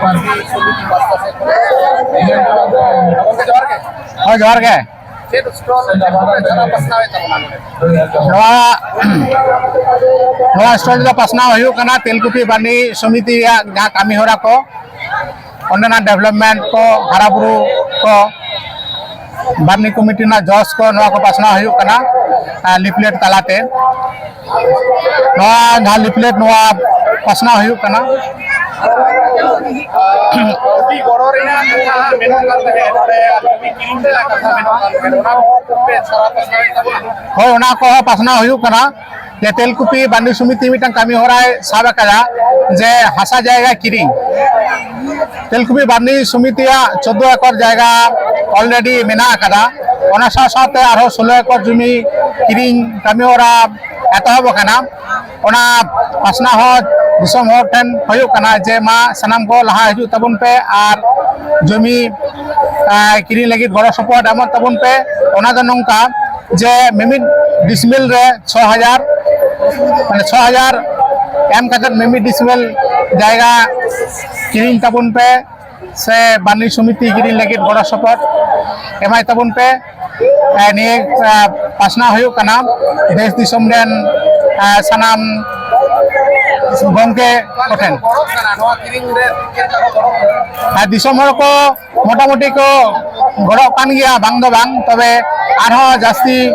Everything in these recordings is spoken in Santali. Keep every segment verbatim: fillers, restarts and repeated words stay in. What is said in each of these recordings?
ᱯᱟᱹᱨᱥᱤ ᱥᱚᱢᱤᱛᱤ ᱯᱟᱥᱴᱟ ᱥᱮᱫ ᱠᱷᱚᱱ᱾ ᱜᱚᱢᱠᱮ, ᱡᱚᱦᱟᱨ ᱜᱮ᱾ ᱦᱳᱭ, ᱡᱚᱦᱟᱨ ᱜᱮ᱾ ᱪᱮᱫ ᱥᱴᱚᱞ ᱪᱷᱟᱲᱟ ᱯᱟᱥᱱᱟᱣᱮᱫ ᱛᱟᱵᱚᱱᱟ ᱱᱚᱰᱮ? ᱱᱚᱣᱟ, ᱱᱚᱣᱟ ᱥᱴᱚᱞ ᱨᱮᱫᱚ ᱯᱟᱥᱱᱟᱣ ᱦᱩᱭᱩᱜ ᱠᱟᱱᱟ ᱛᱮᱞᱠᱩᱯᱤ ᱵᱟᱨᱱᱤ ᱥᱚᱢᱤᱛᱤ ᱨᱮᱭᱟᱜ ᱡᱟᱦᱟᱸ ᱠᱟᱹᱢᱤ ᱦᱚᱨᱟ ᱠᱚ, ᱚᱸᱰᱮᱱᱟᱜ ᱰᱮᱵᱷᱞᱚᱯᱢᱮᱱᱴ ᱠᱚ, ᱦᱟᱨᱟᱵᱩᱨᱩ ᱠᱚ, ᱵᱟᱨᱱᱤ ᱠᱚᱢᱤᱴᱤ ᱨᱮᱱᱟᱜ ᱡᱚᱥ ᱠᱚ, ᱱᱚᱣᱟ ᱠᱚ ᱯᱟᱥᱱᱟᱣ ᱦᱩᱭᱩᱜ ᱠᱟᱱᱟ, ᱟᱨ ᱞᱤᱯᱷᱞᱮᱴ ᱛᱟᱞᱟᱛᱮ᱾ ᱱᱚᱣᱟ ᱡᱟᱦᱟᱸ ᱞᱤᱯᱷᱞᱮᱴ, ᱱᱚᱣᱟ ᱯᱟᱥᱱᱟᱣ ᱦᱩᱭᱩᱜ ᱠᱟᱱᱟ᱾ ᱠᱟᱹᱣᱰᱤ ᱜᱚᱲᱚ ᱨᱮᱱᱟᱜ ᱠᱟᱛᱷᱟ ᱢᱮᱱᱚᱜ ᱠᱟᱱ ᱛᱟᱦᱮᱸᱫ, ᱱᱚᱰᱮ ᱟᱨ ᱠᱟᱹᱣᱰᱤ ᱠᱤᱨᱤᱧ ᱨᱮᱱᱟᱜ ᱠᱟᱛᱷᱟ ᱢᱮᱱᱚᱜ ᱠᱟᱱ ᱛᱟᱦᱮᱸᱫ, ᱚᱱᱟ ᱠᱚᱦᱚᱸ ᱯᱮ ᱥᱟᱨᱟ ᱯᱟᱥᱱᱟᱣᱮᱫ ᱛᱟᱵᱚᱱᱟ? ᱦᱳᱭ, ᱚᱱᱟ ᱠᱚᱦᱚᱸ ᱯᱟᱥᱱᱟᱣ ᱦᱩᱭᱩᱜ ᱠᱟᱱᱟ᱾ ᱡᱮ ᱛᱮᱞᱠᱩᱯᱤ ᱵᱟᱨᱱᱤ ᱥᱚᱢᱤᱛᱤ ᱢᱤᱫᱴᱟᱝ ᱠᱟᱹᱢᱤ ᱦᱚᱨᱟᱭ ᱥᱟᱵ ᱟᱠᱟᱫᱟ, ᱡᱮ ᱦᱟᱥᱟ ᱡᱟᱭᱜᱟ ᱠᱤᱨᱤᱧ᱾ ᱛᱮᱞᱠᱩᱯᱤ ᱵᱟᱨᱱᱤ ᱥᱚᱢᱤᱛᱤᱭᱟᱜ ᱪᱳᱫᱽᱫᱳ ᱮᱠᱚᱨ ᱡᱟᱭᱜᱟ already ᱢᱮᱱᱟᱜ ᱟᱠᱟᱫᱟ᱾ ᱚᱱᱟ ᱥᱟᱶ ᱥᱟᱶᱛᱮ ᱟᱨᱦᱚᱸ ᱥᱳᱞᱳ ᱮᱠᱚᱨ ᱡᱩᱢᱤ ᱠᱤᱨᱤᱧ ᱠᱟᱹᱢᱤ ᱦᱚᱨᱟ ᱮᱛᱚᱦᱚᱵ ᱟᱠᱟᱱᱟ᱾ ᱚᱱᱟ ᱯᱟᱥᱱᱟᱣ ᱦᱚᱸ ᱫᱤᱥᱚᱢ ᱦᱚᱲ ᱴᱷᱮᱱ ᱦᱩᱭᱩᱜ ᱠᱟᱱᱟ ᱡᱮ ᱢᱟ ᱥᱟᱱᱟᱢ ᱠᱚ ᱞᱟᱦᱟ ᱦᱤᱡᱩᱜ ᱛᱟᱵᱚᱱ ᱯᱮ ᱟᱨ ᱡᱚᱢᱤ, ᱟᱸ, ᱠᱤᱨᱤᱧ ᱞᱟᱹᱜᱤᱫ ᱜᱚᱲᱚ ᱥᱚᱯᱚᱦᱚᱫ ᱮᱢᱚᱜ ᱛᱟᱵᱚᱱ ᱯᱮ᱾ ᱚᱱᱟ ᱫᱚ ᱱᱚᱝᱠᱟ ᱡᱮ ᱢᱤᱢᱤᱫ ᱰᱤᱥᱢᱤᱞ ᱨᱮ ᱪᱷᱚ ᱦᱟᱡᱟᱨ, ᱢᱟᱱᱮ ᱪᱷᱚ ᱦᱟᱡᱟᱨ ᱮᱢ ᱠᱟᱛᱮᱫ ᱢᱤᱢᱤᱫ ᱰᱤᱥᱢᱤᱞ ᱡᱟᱭᱜᱟ ᱠᱤᱨᱤᱧ ᱛᱟᱵᱚᱱ ᱯᱮ᱾ ᱥᱮ ᱵᱟᱨᱱᱤ ᱥᱚᱢᱤᱛᱤ ᱠᱤᱨᱤᱧ ᱞᱟᱹᱜᱤᱫ ᱜᱚᱲᱚ ᱥᱚᱯᱚᱦᱚᱫ ᱮᱢᱟᱭ ᱛᱟᱵᱚᱱ ᱯᱮ᱾ ᱮ, ᱱᱤᱭᱟᱹ, ᱮ, ᱯᱟᱥᱱᱟᱣ ᱦᱩᱭᱩᱜ ᱠᱟᱱᱟ ᱫᱮᱥ ᱫᱤᱥᱚᱢ ᱨᱮᱱ, ᱮ, ᱥᱟᱱᱟᱢ ᱜᱚᱢᱠᱮ ᱠᱚᱴᱷᱮᱱ᱾ ᱜᱚᱲᱚᱜ ᱠᱟᱱᱟ ᱱᱚᱣᱟ ᱠᱤᱨᱤᱧ ᱨᱮ? ᱪᱮᱫ ᱞᱮᱠᱟ ᱠᱚ ᱜᱚᱲᱚᱜ ᱠᱟᱱᱟ? ᱟᱨ ᱫᱤᱥᱚᱢ ᱦᱚᱲ ᱠᱚ ᱢᱚᱴᱟᱢᱩᱴᱤ ᱠᱚ ᱜᱚᱲᱚᱜ ᱠᱟᱱ ᱜᱮᱭᱟ, ᱵᱟᱝ ᱫᱚ ᱵᱟᱝ, ᱛᱚᱵᱮ ᱟᱨᱦᱚᱸ ᱡᱟᱹᱥᱛᱤ,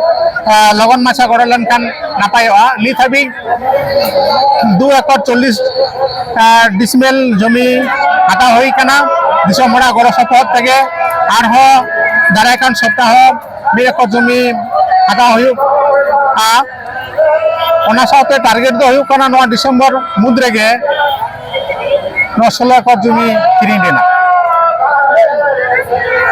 ᱮ, ᱞᱚᱜᱚᱱ ᱢᱟᱪᱷᱟ ᱜᱚᱲᱚ ᱞᱮᱱᱠᱷᱟᱱ ᱱᱟᱯᱟᱭᱚᱜᱼᱟ᱾ ᱱᱤᱛ ᱦᱟᱹᱵᱤᱡ ᱫᱩ ᱮᱠᱚᱨ ᱪᱚᱞᱞᱤᱥ, ᱮ, ᱰᱤᱥᱢᱮᱞ ᱡᱚᱢᱤ ᱦᱟᱛᱟᱣ ᱦᱩᱭ ᱠᱟᱱᱟ ᱫᱤᱥᱚᱢ ᱦᱚᱲᱟᱜ ᱜᱚᱲᱚ ᱥᱚᱯᱚᱦᱚᱫ ᱛᱮᱜᱮ᱾ ᱟᱨᱦᱚᱸ ᱫᱟᱨᱟᱭ ᱠᱟᱱ ᱥᱚᱯᱛᱟᱦᱚ ᱢᱤᱫ ᱮᱠᱚᱨ ᱡᱚᱢᱤ ᱦᱟᱛᱟᱣ ᱦᱩᱭᱩᱜᱼᱟ᱾ ᱚᱱᱟ ᱥᱟᱶᱛᱮ ᱴᱟᱨᱜᱮᱴ ᱫᱚ ᱦᱩᱭᱩᱜ ᱠᱟᱱᱟ ᱱᱚᱣᱟ ᱰᱤᱥᱮᱢᱵᱚᱨ ᱢᱩᱫᱽ ᱨᱮᱜᱮ ᱱᱚᱣᱟ ᱥᱳᱞᱳ ᱮᱠᱚᱨ ᱡᱚᱢᱤ ᱠᱤᱨᱤᱧ ᱨᱮᱱᱟᱜ᱾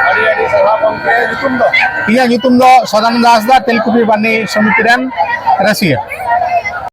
ᱟᱹᱰᱤ ᱟᱹᱰᱤ ᱥᱟᱨᱦᱟᱣ ᱜᱚᱢᱠᱮ᱾ ᱧᱩᱛᱩᱢ ᱫᱚ? ᱤᱧᱟᱹᱜ ᱧᱩᱛᱩᱢ ᱫᱚ ᱥᱚᱫᱟᱱᱚᱱᱫᱚ ᱦᱟᱸᱥᱫᱟ, ᱛᱮᱞᱠᱩᱯᱤ ᱵᱟᱨᱱᱤ ᱥᱚᱢᱤᱛᱤ ᱨᱮᱱ ᱨᱟᱹᱥᱤᱭᱟᱹ᱾